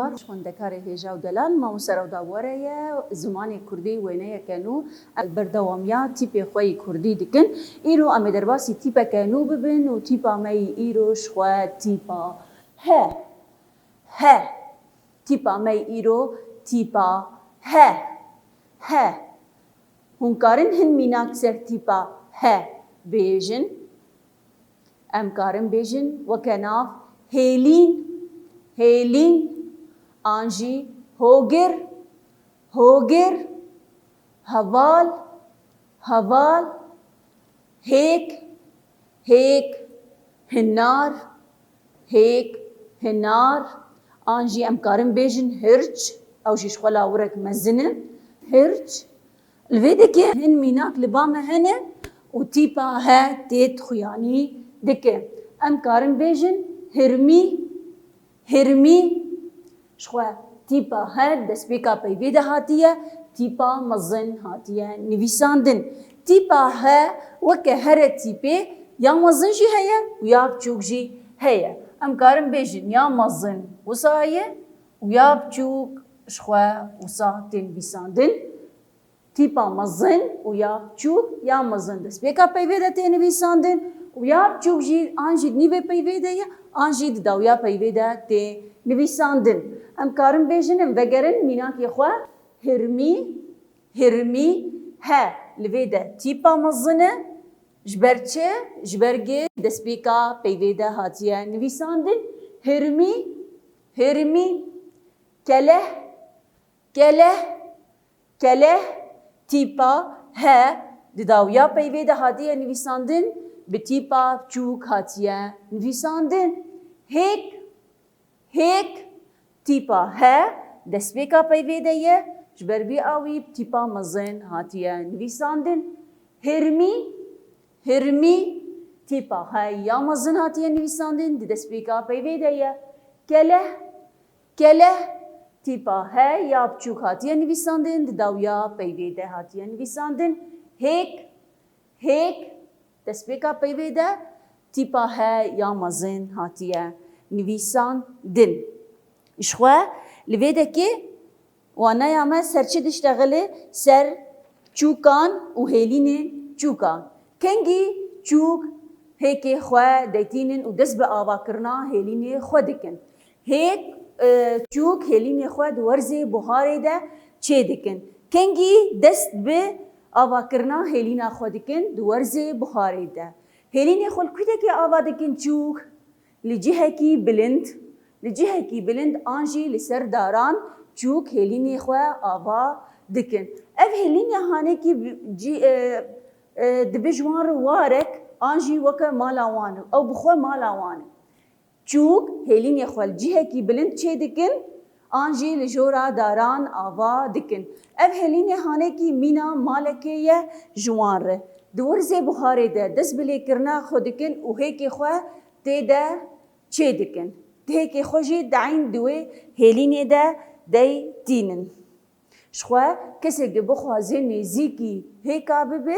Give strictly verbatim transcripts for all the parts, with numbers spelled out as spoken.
Xwendekarê hêja û delal, mamoste Rewda Were ye, zimanê kurdî wêneyeke nû. Em berdewamiya tîpê xwe yî kurdî dikin. Îro em ê derbasî tîpeke nû bibin û tîpa me yî îro ji xwe tîpa he. He. Tîpa me yî îro tîpa he. He. Hûn karin hin mînak ser tîpa he bêjin? Em karin bêjin weke nav hêlîn, hêlîn, an jî hogir, hogir, heval, heval, hêk, hêk, hinar, hêk, hinar, an jî em karin bêjin hirç, ew jî ji xwe lawirek mezin in, hirç. Li vê dekê hin mînak li ba me hene û tîpa he tê xuyanî dike. Em karin bêjin hirmî, hirmî. Ji xwe tîpa he destpêka peyvê de hatiye, tîpa mezin hatiye nivîsandin. Tîpa he weke here tîpê ya mezin jî heye û ya biçûk jî heye. Em karin bêjin ya mezin wisa ye û ya biçûk ji xwe wisa tê nivîsandin. Tîpa mezin û ya biçûk, ya mezin destpêka peyvê de tê nivîsandin û ya biçûk jî an jî di nîvê peyvê de ye, an jî di dawiya peyvê de tê nivîsandin. Em karin bêjin, em vegerin mînakê xwe, hirmî, hirmî, he, li vê de tîpa mezin e, ji ber çi? Ji ber gê destpêka peyvê de hatiye nivîsandin. Hirmî, hirmî, keleh, keleh, keleh, tîpa he di dawiya peyvê de hatiye nivîsandin, bi tîpa biçûk hatiye nivîsandin. Hêk, hêk, tîpa he destpêka peyvê de ye, ji ber vî awî bi tîpa mezin hatiye nivîsandin. Hirmî, hirmî, tîpa he ya mezin hatiye nivîsandin, di destpêka peyvê de ye. Keleh, keleh, tîpa he ya biçûk hatiye nivîsandin, di dawiya peyvê de hatiye nivîsandin. Hêk, hêk, destpêka peyvê de tîpa he ya mezin hatiye nivîsandin. Ji xwe li vê dekê wanaya me ser çi diştexile? Ser çûkan û hêlînên çûkan. Kengî çûk hêkê xwe deytînin û dest bi avakirina hêlînê xwe dikin. Hêk, e, çûk hêlînê xwe di werzê buharê de çê dikin. Kengî dest bi avakirina hêlîna xwe dikin di werzê buharê de. Hêlînê xwe li kutekê ava dikin çûk? Li cihekî bilind, li cihekî bilind an jî li ser daran çûk hêlînê xwe ava dikin. Ev hêlînê hanekî bi-, cî-, e, e, dibe ji wan re warek an jî weke mala wan e. Ew bi xwe mala wan e. Çûk hêlînê xwe li cihekî bilind çê dikin an jî li jora daran ava dikin. Ev hêlînê hanekî mîna malekê ye ji wan re. Di werzê buharê de dest bi lêkirina xwe dikin û hêkê xwe tê de çê dikin. Hêkê xwe jî deyn di wê hêlînê de dey tînin. Ji xwe kesek bixwaze nêzîkî hêka bibe,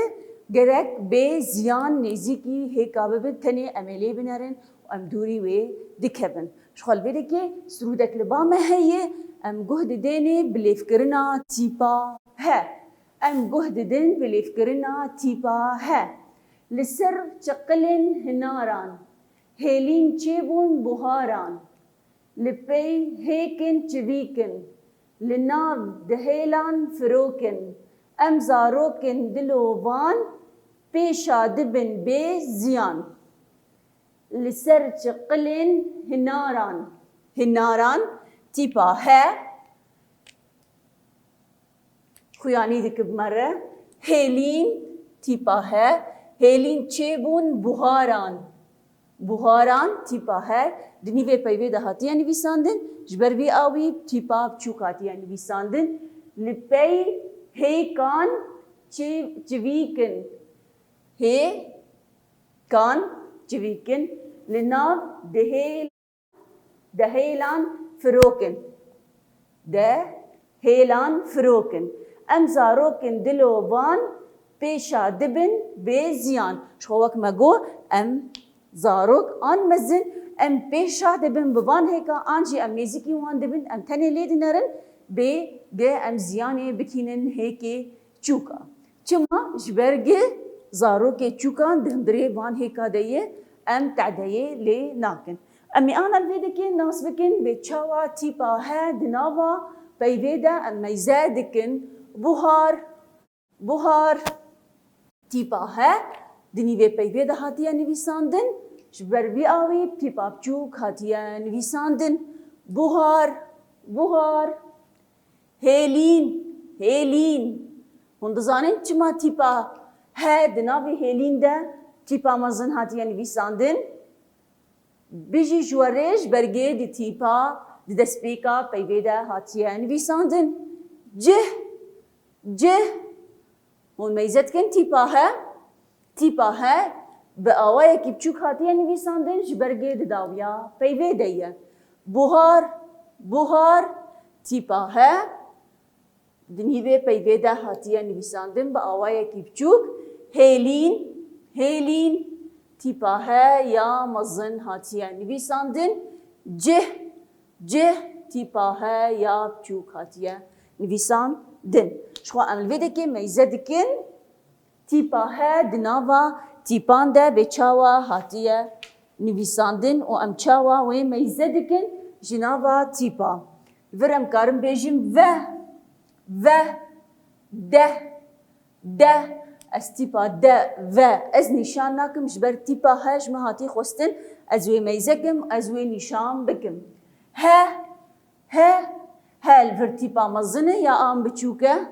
gerek bê ziyan nêzîkî hêka bibe, tenê em ê lê binerin û em dûrî wê dikevin. Ji xwe li vê dekê sirûdek li ba me heye, em guh didênê bi lêvkirina tîpa he. Em guh didin bi lêvkirina tîpa he. Li ser çiqilên hinaran, hêlîn çêbûn buharan. Li pey hêkin çivîkin, li nav dihêlan firokin, em zarokên dilovan pêşa dibin bê ziyan. Li ser çiqilên hinaran. Hinaran, tîpa he. Xuyanî dike bi me re. Hêlîn, tîpa he. Hêlîn çêbûn buharan. Buharan, tîpa he. Di nîvê peyvê de hatiye nivîsandin. Ji ber vî awî tîpa biçûk hatiye nivîsandin. Li pey hêkan çi-, çivîkin. Hê kan çivîkin. Li nav dihêl Dehêlan firokin. Dehêlan firokin. Em zarokên dilovan pêşa dibin bê ziyan. Ji xwe wek me got, em zarok an mezin Em pêşa dibin bi van hêka, an jî em nêzîkî wan dibin, em tenê lê dinerin, bê ge em ziyanê bikînin hêkê çûka. Çima? Ji ber ge zarokê çûkan di hundirê van hêka de ye, em tedeyê lê nakin. Em ê ana li vê dikê nas bikin bê çawa tîpa he di nava peyvê de em meyze dikin. Buhar, buhar. Tîpa he di nîvê peyvê de hatiye nivîsandin. Ji ber vî awî tîpa biçûk hatiye nivîsandin. Buhar, buhar. Hêlîn, hêlîn. Hûn dizanin çima tîpa he di navê hêlîn de tîpa mezin hatiye nivîsandin? Bijî ji we rê, ji ber ge di tîpa, di destpêka peyvê de hatiye nivîsandin. Cih, cih. Hûn meyze dikin tîpa he? Tîpa he bi awayekî biçûk hatiye nivîsandin, ji ber ge di dawiya peyvê de ye. Buhar, buhar. Tîpa he di nîvê peyvê de hatiye nivîsandin bi awayekî biçûk. Hêlîn, hêlîn. Tîpa he ya mezin hatiye nivîsandin. Cih, cih. Tîpa he ya biçûk hatiye nivîsandin. Ji xwe em li vê dekê meyze dikin. Tîpa he di nava tîpan de bê çawa hatiye nivîsandin û em çawa wê meyze dikin ji nava tîpa. Vir em karin bêjin ve, ve, de, de. Ez tîpa de, ve, ez nîşan nakim, ji ber tîpa he ji min hatî xwestin, ez wê meyze kim, ez wê nîşan bikim. He, he, he li vir tîpa mezin e ya an biçûk e?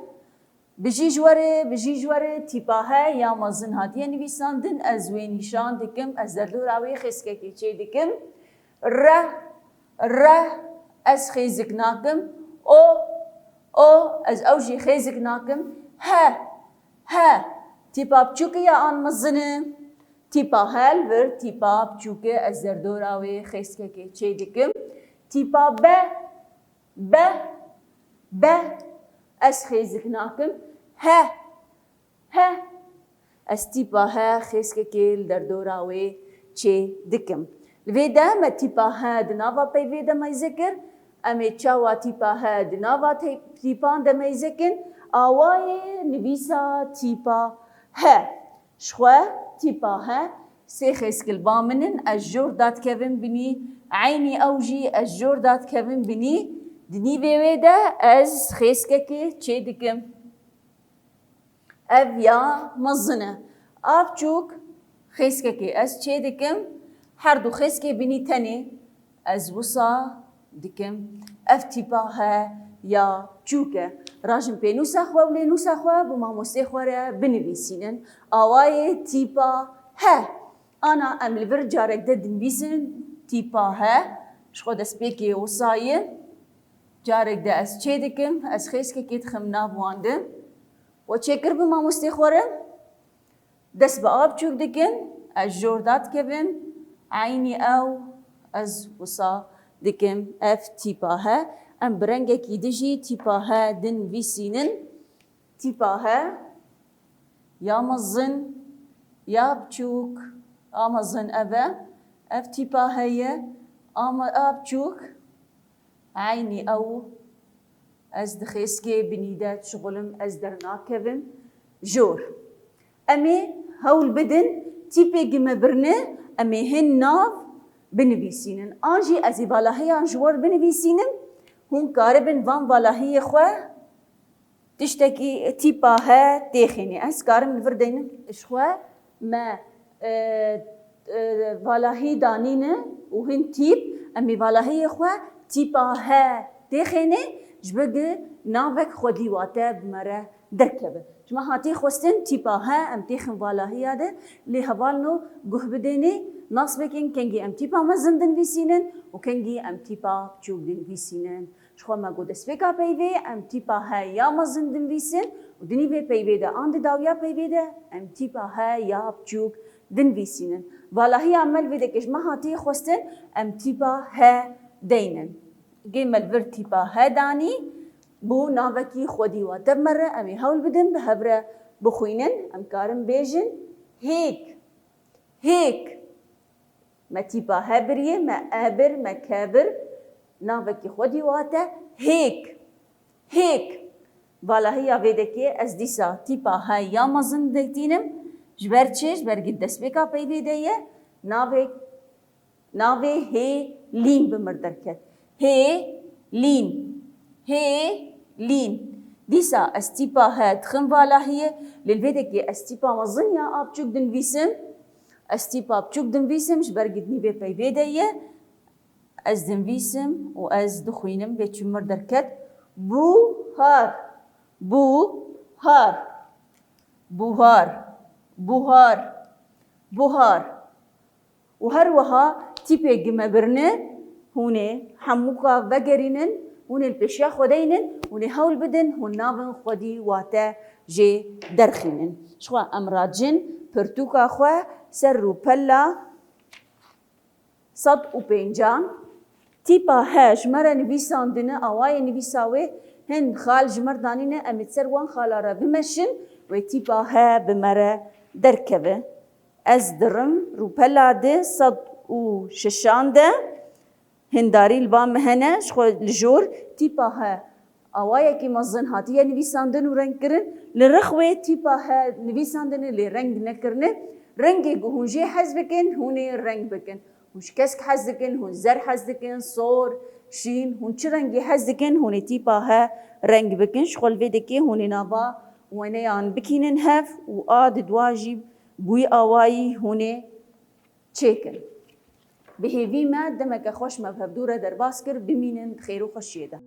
Bijî ji we rê, bijî ji we rê. Tîpa he ya mezin hatiye nivîsandin, ez wê nîşan dikim, ez derdora wê xêzkekê çê dikim. Re, re, ez xêzik nakim. O, o, ez ew jî xêzik nakim. He, he, tîpa biçûk e ya an mezin e? Tîpa he li vir tîpa biçûk e, ez derdora wê xêzkekê çê dikim. Tîpa be, be, be, ez xêzik nakim. He, he, ez tîpa he xêzkekê li derdora wê çê dikim. Li vê de me tîpa he di nava peyvê de meyze kir. Em ê çawa tîpa he di nava tê-, tîpan de meyze kin? Awayê nivîsa tîpa he. Ji xwe tîpa he sê xêzkil ba min in, ez jor dadkevim binî, eynî ew jî ez jor dadkevim binî, di nîvê wê de ez xêzkekê çê dikim. Ev ya mezin e. A biçûk xêzkekê ez çê dikim, her du xêzkê binî tenê. Ez wisa dikim, ev tîpa he ya çûk e. Rajin pênûsa xwe û lênûsa xwe bi mamostê xwe re binivîsînin. Awayê tîpa he. Ana em li vir carek de dinivîsin tîpa he. Ji xwe destpêkê wisa ye. Carek de ez çê dikim, ez xêzkekê dixim nav wan de. We çêkir bi mamostê xwe re. Dest bi a biçûk dikin, ez jor dadkevim, eynî ew, ez wisa dikim, ev tîpa he. Em bi rengekî din jî tîpa he dinivîsînin. Tîpa he ya mezin, ya biçûk, a mezin ev e. Ev tîpa he ye, a me-, a biçûk. Eynî ew, ez di xêzkê binî de dişixulim, ez dernakevim jor. Em ê hewl bidin, tîpê gi me birine, em ê hin nav binivîsînin. An jî ez ê valahiyan ji we re binivîsînim, hûn karibin van valahiyê xwe tiştekî tîpa he têxînê. Ez karim li vir deynim. Ji xwe me, e, e, valahî danîne û hin tîp, em ê valahiyê xwe tîpa he têxînê, ji ber ku navek xwedî wate bi me re derkeve. Ji me hatî xwestin tîpa he em têxin valahiya de, lê hevalno guh bidênê, nas bikin kengî em tîpa mezin dinivîsînin û kengî em tîpa biçûk dinivîsînin. Ji xwe me got destpêka peyvê em tîpa he ya mezin dinivîsin û di nîvê peyvê de an di dawiya peyvê de em tîpa he ya biçûk dinivîsînin. Valahiya me li vê deke ji me hatiye xwestin em tîpa he deynin. Gê me li vir tîpa he danî, bû navekî xwedî wate bi me re, em ê hewl bidin bi hev re bixwînin. Em karin bêjin hêk, hêk. Me tîpa he biriye, me e bir, me ke bir. Navekî xwedî wate hêk. Hêk. Valahiya vê dekê ez dîsa tîpa he ya mezin detînim. Ji ber çi? Ji ber ku destpêka peyvê de ye. Navê, navê hê lîn bi mir derket. Hê lîn. Hê lîn. Dîsa ez tîpa he dixim valahiyê. Lê li vê dekê ez tîpa mezin ya a biçûk dinivîsim. Ez tîpa biçûk dinivîsim ji ber ku di nîvê peyvê de ye. Ez dinivîsim û ez dixwînim, vê çû mir derket. Buhar. Buhar. Buhar. Buhar. Buhar. Û her wiha tîpê gi me birine, hûn ê hemûka vegerînin, hûn ê li pêşiya xwe deynin, hûn ê hewl bidin, hûn navên xwedî wate jê derxînin. Jixwe em racin pirtûka xwe ser rûpela sed û pêncan. Tîpa he ji me re nivîsandine, awayê nivîsa wê hin xal ji me re danîne, em ê ser wan xala re bimeşin, wê tîpa he bi me re derkeve. Ez dirim rûpela di sed û şeşan de, hindarî li ba me hene, ji xwe li jor tîpa he awayekî mezin hatiye nivîsandin û rengkirin. Li rix wê tîpa he nivîsandine lê reng nekirine. Rengê ku hûn jê hez bikin, hûn ê reng bikin. Hûn ji kesk hez dikin, hûn zer hez dikin, sor, şîn, hûn çi rengî hez dikin, hûn ê tîpa he reng bikin. Ji xwe li vê dekê hûn ê nava weneyan bikînin hev û a di dua jî bi wî awayî hûn ê çêkin. Bi hêvî me demeke xweş me bi hevdû re derbas kir, bimînin di xêr û xweşiyê de.